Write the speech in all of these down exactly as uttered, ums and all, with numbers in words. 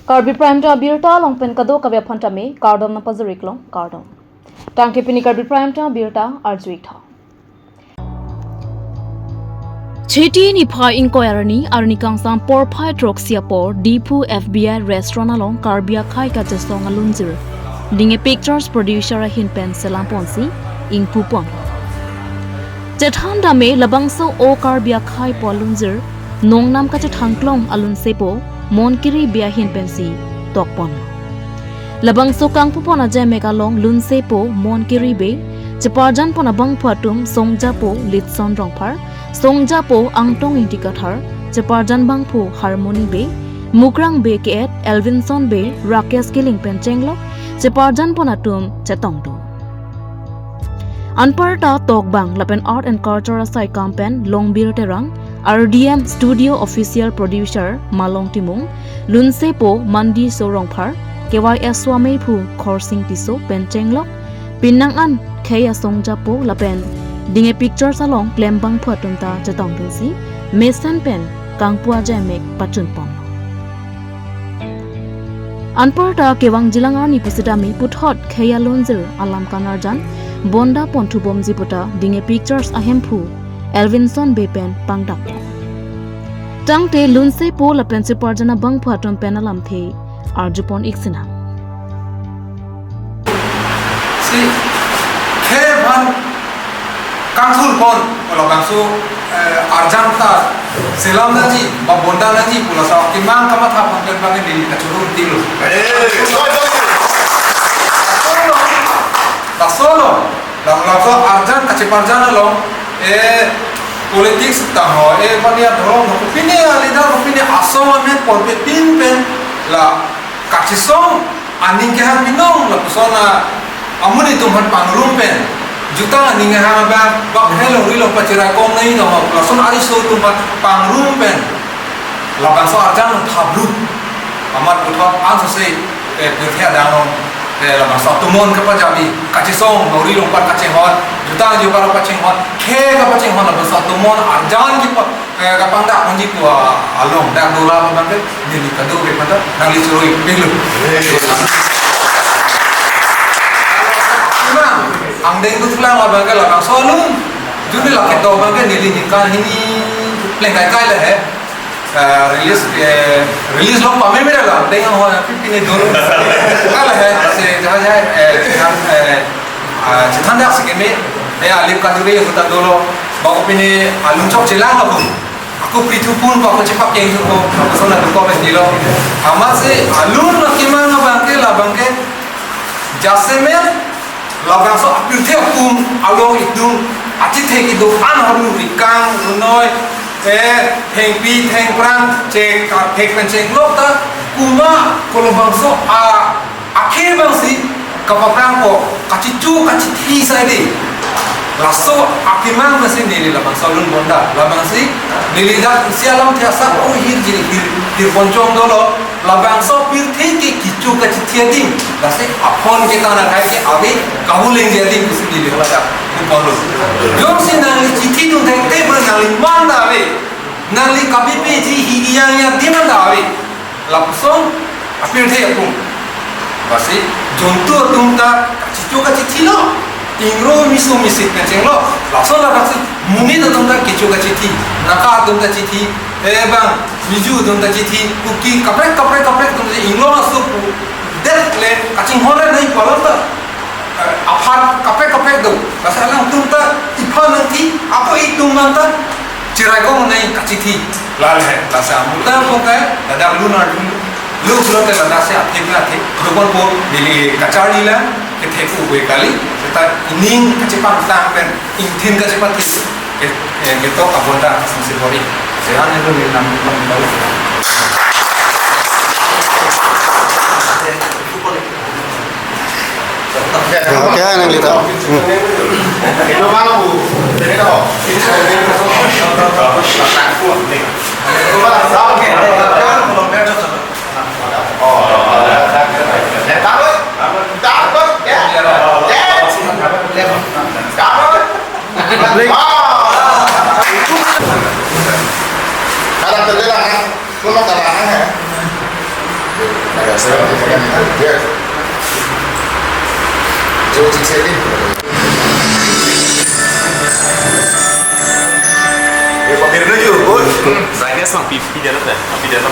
Karbi Prime Time abirta along pen kadokave aphan tame kardom nangpajir-ik long, kardom. Tangte pini Karbi Prime Time abirta arju-ik tha. Chiti niphai ingkoi arni, arni kangsam porphai throksi apor, Diphu F B I restaurant along Karbi akhei kachesong alunjir Dinge Pictures producer ahin pen selam ponsi ingpu pon. Chethan dame labangso O Karbi akhei pu alunjir, nongnam kachethangklong alunsepo Monkiri Bey ahin pensi tok pon. Labangso kangpu pon ajaimek along lunsepo Monkiri Bey, cheparjan pon abangphu atum Songjapo Litson Rongphar, Songjapo Angtong Ingti Kathar, cheparjan bangphu Harmony Bey, Mukrang Bey ke-et, Elvinson Bey, Rakesh Killing pen chenglok, cheparjan pon atum chetong do. Anparta tokbang lapen Art and Culture asai kam pen Longbir Terang, R D M Studio Official Producer Malong Timung, lunsepo Mandiso Rongphar, K Y S Swami phu Khorsing Tisso pen chenglok, pinang an khei asong japo lapen Dinge Pictures along klembangphu atum ta chetong dunsi mesen pen kangpu ajaimek pachun pon. Anparta kevangjilang arni pusi dame puthot khei alunjir alam kanarjan bonda pon thubomji puta Dinge Pictures ahemphu Elvinson Bey pen pangdak. Tangte lunsepo lapen cheparjan abangphu atum pen alamthe arju pon-ik sinang. Si khei aphan kangthur pon, labangso, eh, arjan ta selam nangji, ba bonda nangji pu laso akemang kamatha aphan pen bang neli kachoro tilo. Eh, soi, soi. Laso lo, la-, laso arjan kacheparjan along, eh, politics tang ho, eh, pania dhorom ho, pini a leader ho, pini asong amen porpe pin pen la kachesong aning kehang binong lapuson a amonit atum aphan pangrum pen jutang aning kehang abang bak helong rilong pachirai kong nai no ho, lason ariso atum aphan pangrum pen labangso arjan thaplu amat puthot ansose, eh, pirthe adang along, eh, labangso atumon kapajami kachesong nori longpar kachinghon, jutang jupar kachinghon, khei kapachinghon labangso atumon arjan kipa eh, kapangdak nangji pu along dak dola abang ke neli kadokave aphan ta nangli choro-ik pilo. Iman angdeng duklang abang ke labangso alun juni lake to abang ke neli ningkan hini pleng kaikai le he. Eh, release, eh, release long pame mera la deng ho pipine dolo. Kala he se jaha jaha, eh, jaha, eh, ah, chethan dak si keme, eh, alip kadure huta dolo, bang pine alun chokche lang ako. Ako prithu pun, ako chepak keng ko, ako sona duko pen dilo. Amatsi alun akemang abang ke labang ke jasemet labangso apirthe atum along itum achethe kedo-an ahormu rikang runoi, eh, thengpi thengphrang chek karthek pen chenglok ta kuma kolobangso a akhei abangsi kapaprang ko, kachichu kachithi sai di. Laso akemang abangsi neli labangso alun bonda. Labangsi neli dak isi alamthe asap o hirji hir, hir ponchong dolo. Labangso pirthe ke kichu kachithi adim. Lasi aphone ke tana khai ke ave kahuleng ji adim pusi neli hala dak pon lo. Jongsi nangli chithi dun thekte bre nangli man ta ave. Nangli kabipe ji hi iyang ya di man ta ave. Lapuson apirthe atum. Lasi jontu atum ta kachichu kachithi lo. Ingro miso misit pen chenglo. Lason labangsi monit atum ta kichu kachithi. Naga atum ta chithi. Eh bang, Miju atum ta chithi. Kuki kaprek kaprek kaprek atum ta inglo aso pu det le kachinghon re nai pu alam ta. Eh, aphan kaprek kaprek do. Lasi alangtum ta iphan nangthi, ako itum nang ta chirai kong nai kachithi. Lale, lasi amuta ko kai, ladak lun arjun, lun sulo te ladak si athip na athip, dokon po neli kacharli la, kethe pu gue kali, seta ining kachepangtang pen, ingthin kachepathi, ke, ke, ketok abonda singsi bori. Sehan itu neli nam, nam, nam. Okay, nang lita. Hmm. Kalang tadi lah, kan? Kau nak kalang, eh? Ada saya, ya. Jauh cicit ni. Ya, pampir menuju, Bud. Brightness mang, pi, pi dia lah, pi dia lah.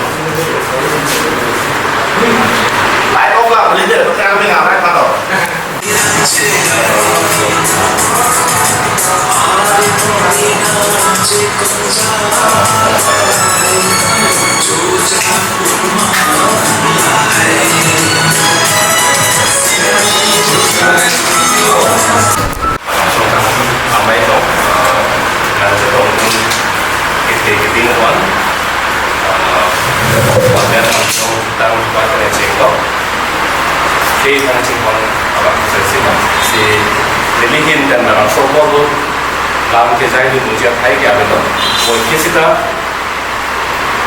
Light off lah, boleh dia. Pakai kami nggak, light mana? Amei dong, eh, nangchetong kete kete nuan, eh, water nangchetong tang water nangchetong, ke nangchetong abang sesi si nelihin dan nang so ko lam kejai di mujiat hai ke abang dong, boy ke sita.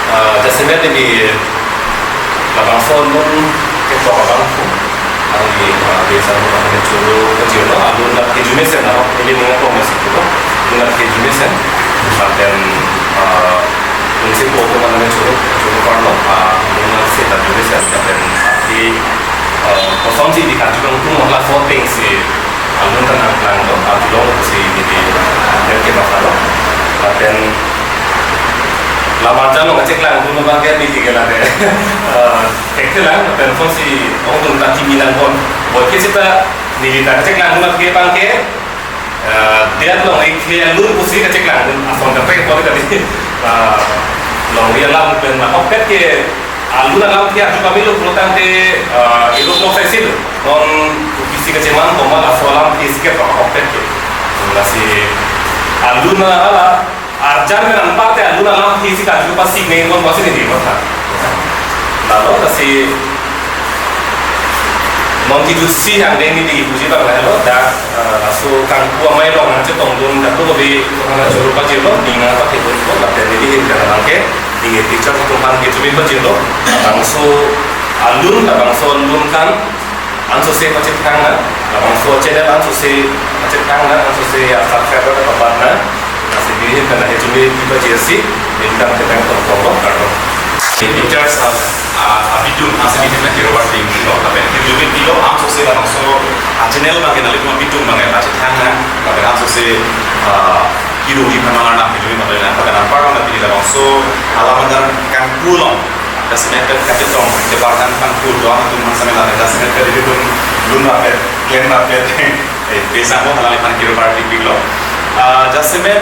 Ah, jasemet neli labangso alun ketok abang pu. Ang di, ah, desa ko kami churu kecil lo, alun dak keju mesen, ah, neli ningkan ko masih ko, alun dak keju mesen. But then, ah, alun si ko ko kami churu, churu parlo, ah, alun dak si dak ju mesen, but then, ah, di, ah, kosong si di kaju kangtung, maka so peng si, alun ta nangklang lo, ah, alun si di, di, ah, dan ke basa lo. But then, lamar jam lo kacheklang dun abang ke neli ke lake. Eh, thekthe lang, pen lason si ongdung ta kimi lang pon. Boy ke sita neli ta kacheklang dun ke abang ke, eh, dia long ik ke alun pusi kacheklang dun. Ason kaprek pon tadi. Eh, long dia lam pen ma hokpet ke alun alam ke aju kami lo pulo tangte, eh, ilo ko sai sil. Non pusi kacheman komat laso alam ke si ke hokpet ke. Lasi alun ala arjan pen anpar te alun alam ke si kaju pasi neng kon pasi neng di kota. Lalu kasi non kejut si yang deng di puji bang lah lo dak, eh, laso kangpu amei long nangchetong dun dak lo bi kota churu pajir lo, ninga pakai dun ko, lapen di di kan abang ke, di picture satu pan kejut pajir lo, labangso alun, labangso alun kan, ansose pachethang na, labangso channel ansose pachethang na, ansose ya subscriber kapapat na, lasi nelihin pen lahei chumi iba J C, nelihin pen ketang tong tong tong kardom. Pictures a, a, abitum, asi nelihin pen kirobar ting lo, lapen kejumi pilo, ansose labangso, a channel abang ke nelitum abitum abang ke pachethang na, lapen ansose, a, kiru di pemalar na kejumi pemalar na, lapen anpar abang na pini labangso, alam angan kangpu long, jasemet pen kachetong, jebar kan kangpu doang atum hang samela, jasemet pen ilitum lun rapet, klem rapet, eh, besang mo halali pan kirobar tik tik lo. Ah, jasemet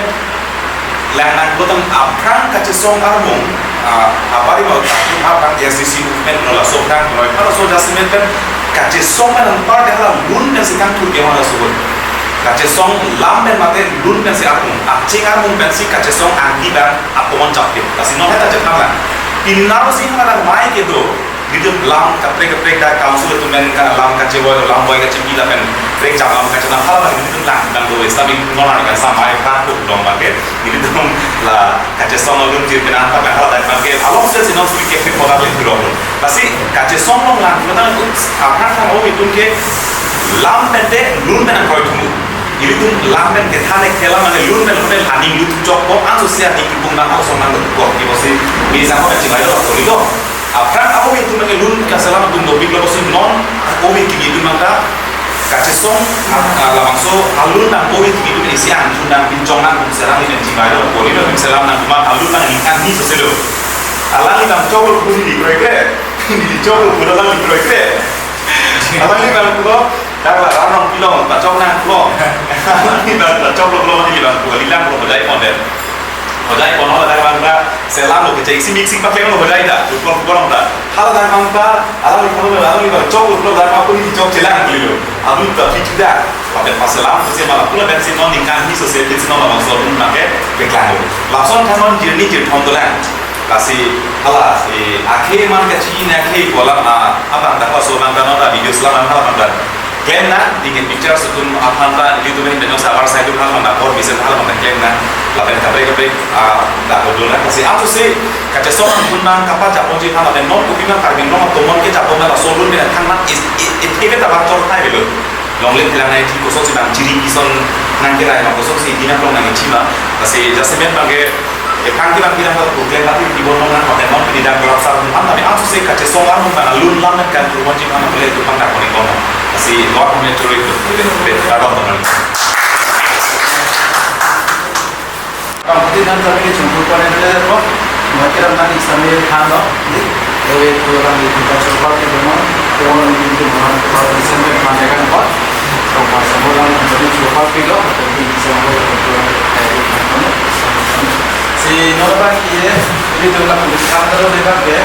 lang nangkutang aphrang kachesong armung, ah, apari mau tak aphrang A S D C movement lo laso aphrang noi, halaso jasemet pen kachesong pen anpar de hala lun pen si kangthur ke halaso. Kachesong lam pen mate lun pen si armung, aching armung pen si kachesong angki pen atomon chapke. Lasi non heta chephan lang. Pini naro si hana mai kedo, nelitum lam kaprek kaprek dak council atum pen ka lam kachevoi, lam voi kachepi lapen prek jam lam kachenam hala abang nelitum lang dang do Islamic normal kan samai pha ko dong abang ke. Nelitum la kachesong alun jir pen anpar pen hala dak abang ke along se si non suri ke phe kodak le duro. Lasi kachesong long lang matang aphrang thang o itum ke lam pen te lun pen angkoi thumu. Ilitum lam pen kethan ek kelam ane lun pen hotel aning lut chok ko ansose aning kipung nang angsong nang ko kibosi bisa ko kachimai lo ko ni do. Aphrang ako itum ke lun kaselam atum dopik lo bosi non ako mi kimi itum mangta kachesong a, a, labangso alun nang ako mi kimi itum isi angthun nang pinchong nang kum selam ni chimai lo ko ni lo selam nang kuma alun nang ikan ni soselo. Alang ni nang chok lo kuni di proyek le. Ni di chok lo kuni alang ni proyek le. Alang ni nang kuma Dak la ram nang pilong, pachok nang pilong. Ni bang pachok lo pilong ni bang ko lilang ko bajai pon deh. Bajai pon ho dak bang ta selam lo kecek isi mixing pakai lo bajai ta. Football football ta. Hala dak bang ta, alang ni kalau alang ni bang chok lo pilong dak bang ko ni chok chelang beli lo. Abu ta fit dak. Pakai pas selam ko si malam pula bensin non ningkan ni so se bensin non bang so pun pakai beklang lo. Lason thanon jirni jir thon dolang. Lasi, hala, eh, akhei man kachinine akhei kolam, ah, abang ta paso abang ta nota video selam hala abang ta. Klem na, dingin picture setum aphan ta, di tu nih, dengan sabar saya tu hala abang ta, kor bisa hala abang ta klem na. Lapen kaprek kaprek, ah, ta kodo na. Lasi, atu si, kachesong pun nang kapa japon ji hala lapen non kopi man Karbi Anglong atomon ke japon na laso alun pen thang na is, is, is, is, ta bang chor thai belo. Longle bilang nai ti kosong si bang chiri kison nang kirai ma kosong si dina plong nang chima. Lasi jasemet bang ke Kangki bangki dang program tadi di Bornong nang hotel non di dang berasa rumah kami langsung sih kace songar rumah lun lam dan kan rumah jin anak boleh itu pangkat koni kono. Si luar kami curi itu. Kardom teman. Kampung di nan kami jumpa pada dia kok. Mungkin nanti sambil than lo. Jadi, lebih kurang di tempat coba di rumah. Kalau di rumah, kalau di sana, mana kan kok. Kalau pas semua orang jadi coba di lo, atau di sana, kalau kurang, eh, di sana. Si non abang ke, ini tuh kan, di kantor tuh kan, ya.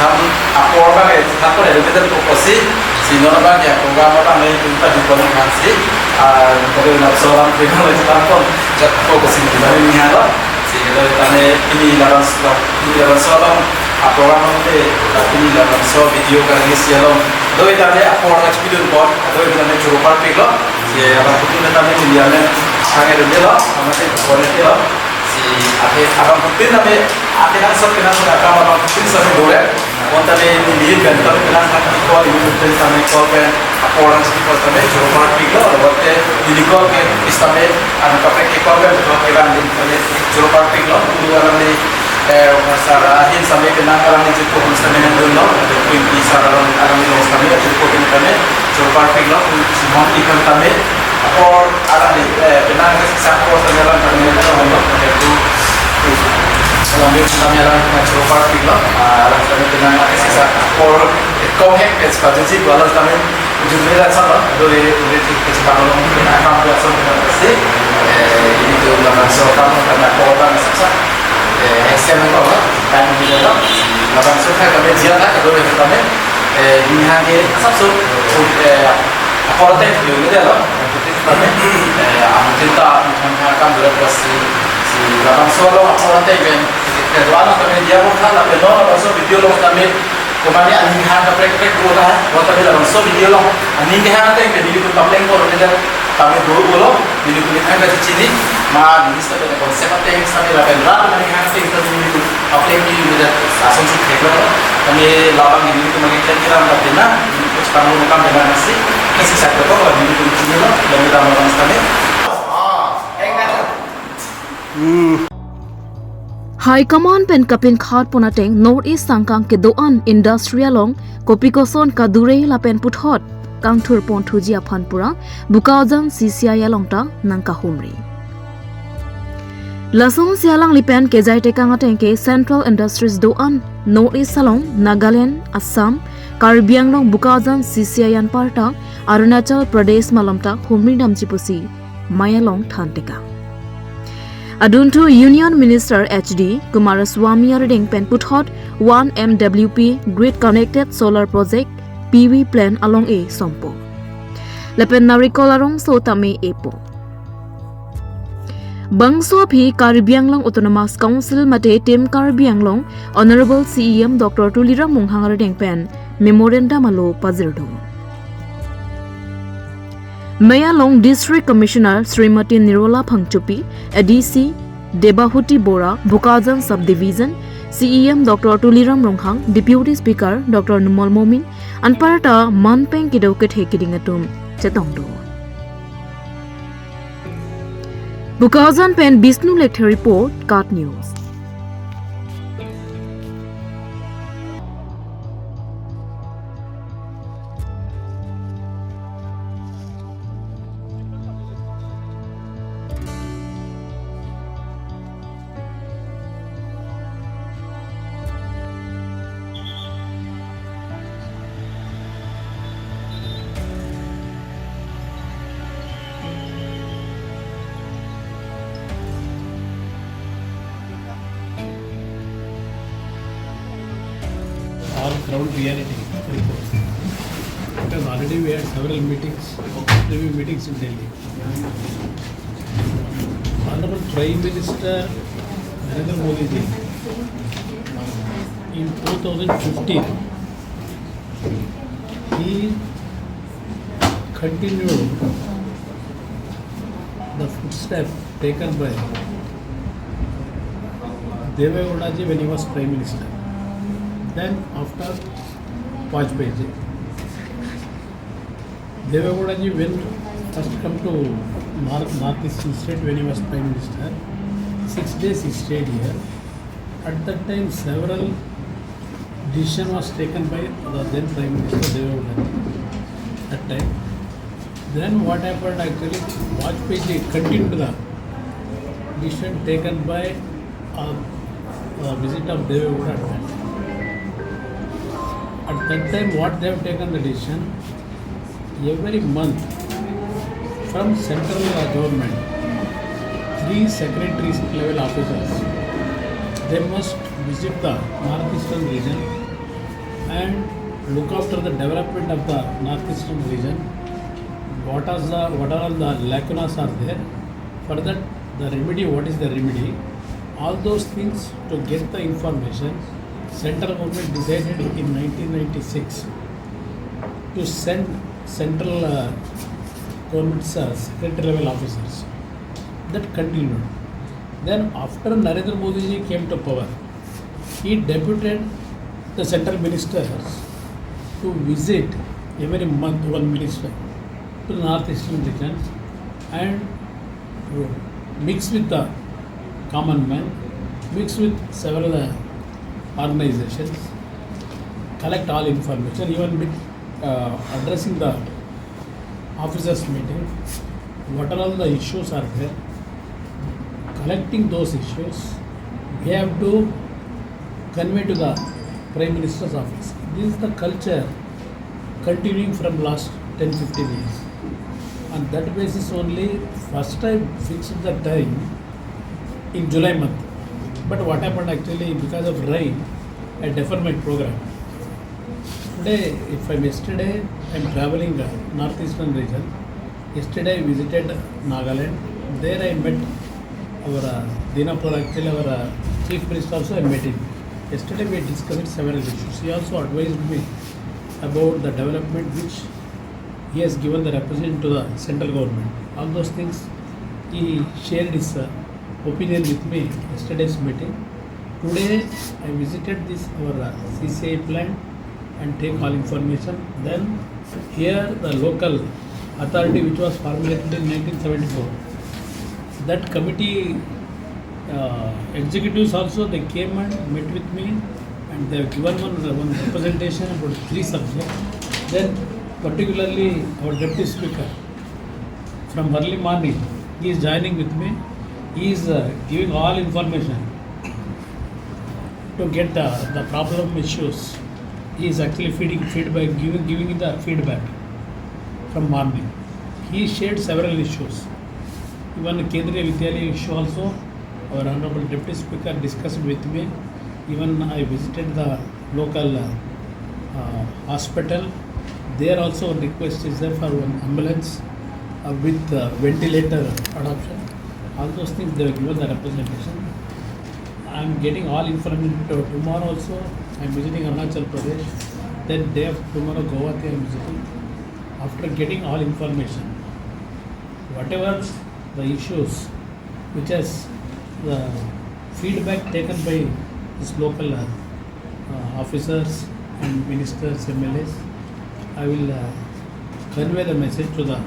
Kan, apor abang, eh, kantor ya, kita tuh kosi. Si non abang ya, program abang, eh, kita di kolam kan si. Ah, kalau nak seorang, kita lagi kantor, jat kosi di mana ini ada. Si, kalau tadi ini laban, ini laban seorang, ah, program nanti, tapi ini laban so video kan ini sialong. Kalau tadi apor lagi video buat, kalau tadi coba parpik lo. Si, abang putih tadi ini dia nih, sangat dulu lo, sama si konek lo. Si, ate, abang putih tame, ate nang sab kenang sab akam abang putih sab dore. Kon tame neli kan tame kenang sab call, ini putih tame call pen, apor nang si call tame, coba parpik lo, lalu te, neli call pen, is tame, anu kaprek ke call pen, coba kiran din tame, coba parpik lo, dua alam ni, eh, masa ahin tame kenang alam ni cukup, is tame nang dun lo, ada pun bisa alam, alam ni lo tame, cukup ini tame, coba parpik lo, si mon ikan tame, apor alam ni, eh, penang ke sisa apor tame alam tame itu hono, itu, alam ni tame alam tame coba parpik lo, ah, alam tame penang ke sisa apor, eh, kong hek ke sepatu si dua alam tame, jumlah alam sama, dua, dua, tiga, sepatu lo, penang kam dua sama, penang pasti, eh, ini tuh alam so kamu tame apor tame sisa, eh, S M itu lo, kan ini lo, alam so kayak kami dia kan, dua tame, eh, ini hanya sab so, eh, apor tame, yun ini lo, Kami, eh, ang cinta, ang cinta kan dua belas si, si labangso along apor ateng pen, kedua anak kami dia pun kan, tapi no, labangso video along kami, kemana aning hang kaprek-prek dua kan, buat kami labangso video along, aning hang ateng pen, ini pun papleng ko, ini kan, kami dua ulo, ini pun hang kacicini, ma, ini sampai konsep ateng, sampai lapen rat, aning hang ateng, ini pun, papleng ini, ini kan, asal sih, kayak gitu. Kami labang ini, itu makin kira-kira, tapi nah, ini pun, sekarang mau makan dengan nasi, kasih satu kok, ini pun, ini loh, dan kita makan sekali. High Command pen kapinkhat pon ateng North East sangkang kedo-an industry along kopi koson kadure lapen puthot kangthur pon thuji aphan pura Bokajan C C I along ta nangkahumri. Lasonsi alangli pen kejai tekang ateng ke Central Industries do-an North East along Nagaland, Assam, Karbi Anglong Bokajan C C I anparta Arunachal Pradesh malom ta humri damji pusi mei along than tekang. Adunthu Union Minister H D Kumaraswamy arideng pen puthot one M W P Grid Connected Solar Project P V plant along e sompo. Lapen Narikol arongso tame epo. Bangso aphi Karbi Anglong Autonomous Council mate Team Karbi Anglong Honorable C E M Doctor Tuliram Ronghang arideng pen memorandum alo pajirdo. Mei along District Commissioner Srimati Nirola Phangchopi, A D C Debahuti Bora, Bokajan Subdivision, C E M Doctor Tuliram Ronghang, Deputy Speaker Doctor Numal Momin, anparta man pen kedo kethe keding atum chetongdo. Bokajan pen Bishnu Lekthe report, KAT News. Our ground reality report. Because already we had several meetings, there will be meetings in Delhi. Honorable Prime Minister Narendra Modi ji, in two thousand fifteen, he continued the footstep taken by Deve Gowda ji when he was Prime Minister. Then after Vajpayee ji, Deve Gowda ji when first come to North, North Eastern state when he was Prime Minister, Six days he stayed here. At that time, several decision was taken by the then Prime Minister Deve Gowda at that time. Then what happened actually, Vajpayee ji continued the decision taken by a, a visit of Deve Gowda at that time. At that time, what they have taken the decision, every month from central uh, government, three secretary level officers, they must visit the northeastern region and look after the development of the northeastern region. What are the, what are all the lacunas are there? For that, the remedy, what is the remedy? All those things to get the information, central government decided in nineteen ninety-six to send central uh, government's uh, secretary level officers. That continued. Then after Narendra Modi ji came to power, he deputed the central ministers to visit every month, one minister, to the northeastern region and uh, mix with the common man, mix with several uh, organizations, collect all information, even with uh, addressing the officers meeting, what are all the issues are there, collecting those issues, we have to convey to the Prime Minister's office. This is the culture continuing from last ten fifteen years. On that basis only, first I fixed the time in July month. But what happened actually, because of rain, I deferred my program. Today, if I'm yesterday, I'm traveling uh, northeastern region. Yesterday I visited Nagaland. There I met our uh, Dimapur, actually our uh, chief minister also I met him. Yesterday we discussed several issues. He also advised me about the development which he has given the representative to the central government. All those things he shared his uh, opinion with me yesterday's meeting. Today I visited this our uh, C C I plant and take all information. Then here the local authority which was formulated in nineteen seventy-four, that committee uh, executives also, they came and met with me and they have given one, one representation about three subjects. Then particularly our deputy speaker from early morning, he is joining with me. He is uh, giving all information to get uh, the problem issues. He is actually feeding feedback, giving giving the feedback from morning. He shared several issues. Even Kendriya Vidyalaya issue also, our Honorable Deputy Speaker discussed with me. Even I visited the local uh, uh, hospital. There also request is there for one ambulance uh, with uh, ventilator adoption. All those things they were given the representation. I'm getting all information to- tomorrow also. I'm visiting Arunachal Pradesh. Then day after tomorrow Guwahati I'm visiting. After getting all information, whatever the issues which has the feedback taken by this local uh, uh, officers and ministers, M L As, I will uh, convey the message to the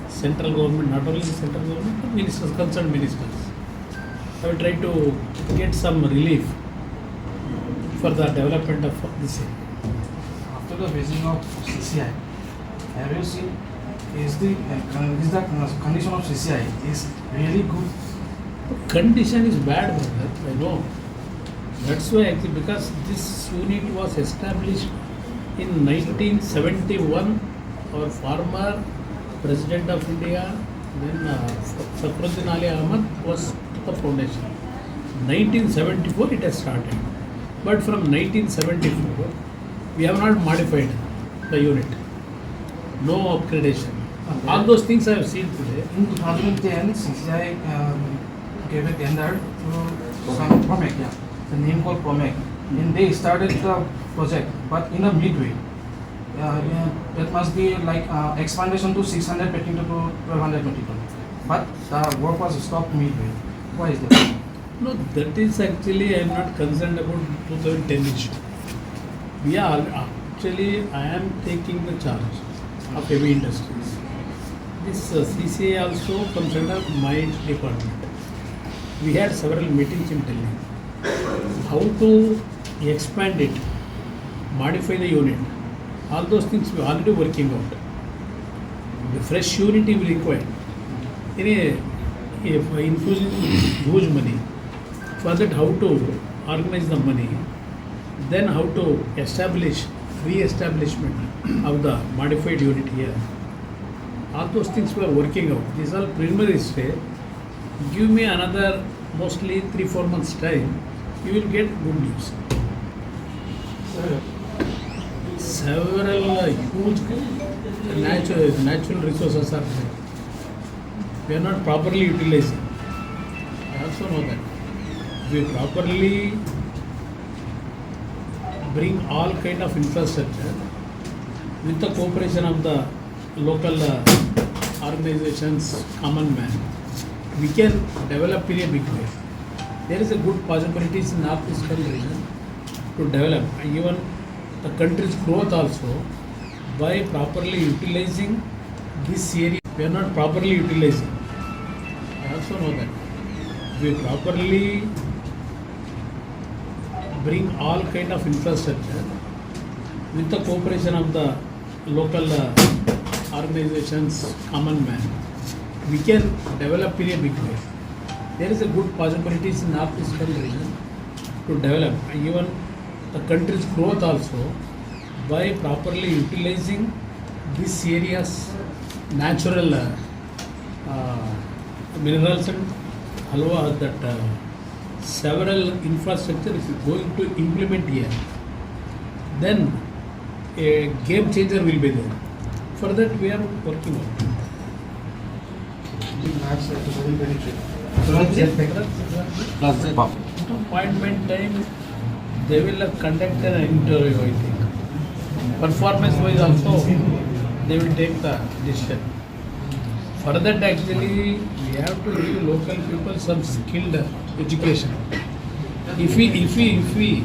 central government, not only the central government, but ministers, concerned ministers. I will try to get some relief for the development of this area. After the raising of C C I, have you seen is the uh, con- is the uh, condition of C C I is really good? Condition is bad, brother, I know. That's why, actually, because this unit was established in nineteen seventy-one, our former President of India, then uh, Fakhruddin Ali Ahmad was the foundation. nineteen seventy-four it has started. But from nineteen seventy-four, we have not modified the unit. No upgradation. All those things I have seen today. In two thousand ten, C C I um, gave a tender to some Promec, yeah, the name called Promec. And they started the project, but in a midway. Uh, yeah, that must be like uh, expanded to six hundred metric ton to twelve hundred metric ton. But the work was stopped midway. Why is that? No, that is actually, I am not concerned about two thousand ten issue. We are actually, I am taking the charge of heavy industries. This uh, C C I also comes under my department. We had several meetings in Delhi. How to expand it, modify the unit, all those things we already working out. The fresh unit we require. Any, if infusing huge money, for that how to organize the money, then how to establish, re-establishment of the modified unit here. All those things we are working out. These are preliminary stage. Give me another mostly three, four months time, you will get good news. Several uh, huge natural, natural resources are there. We are not properly utilizing. I also know that. We properly bring all kind of infrastructure with the cooperation of the local uh, organizations, common man, we can develop in a big way. There is a good possibilities in northeastern region to develop, and even the country's growth also by properly utilizing this area. We are not properly utilizing. I also know that. We properly bring all kind of infrastructure with the cooperation of the local uh, organizations, common man, we can develop in a big way. There is a good possibilities in northeastern region to develop, and even the country's growth also by properly utilizing this area's natural uh, uh, minerals and halwa that uh, several infrastructure is going to implement here. Then a game changer will be there. For that we are working on. Appointment time, they will uh, conduct an interview, I think. Performance wise also, they will take the decision. For that, actually, we have to give local people some skilled education. If we, if we, if we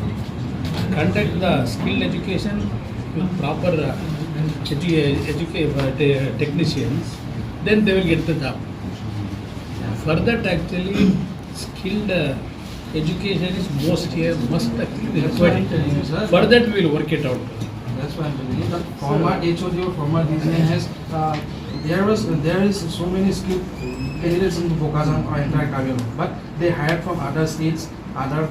conduct the skilled education with proper uh, edu- educa- uh, te- technicians, then they will get the job. For that, actually, skilled uh, education is most here, must actually required. For that, we will work it out. That's why I'm telling you that former H O D or former D G has, uh, there was there is so many skilled candidates in Bokajan or entire Karbi Anglong, but they hired from other states, other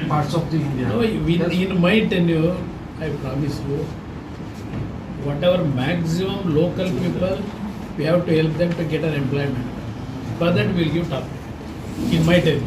parts of the India. No, in, in my tenure, I promise you, whatever maximum local people, we have to help them to get an employment. For that, we will give top. In my tenure.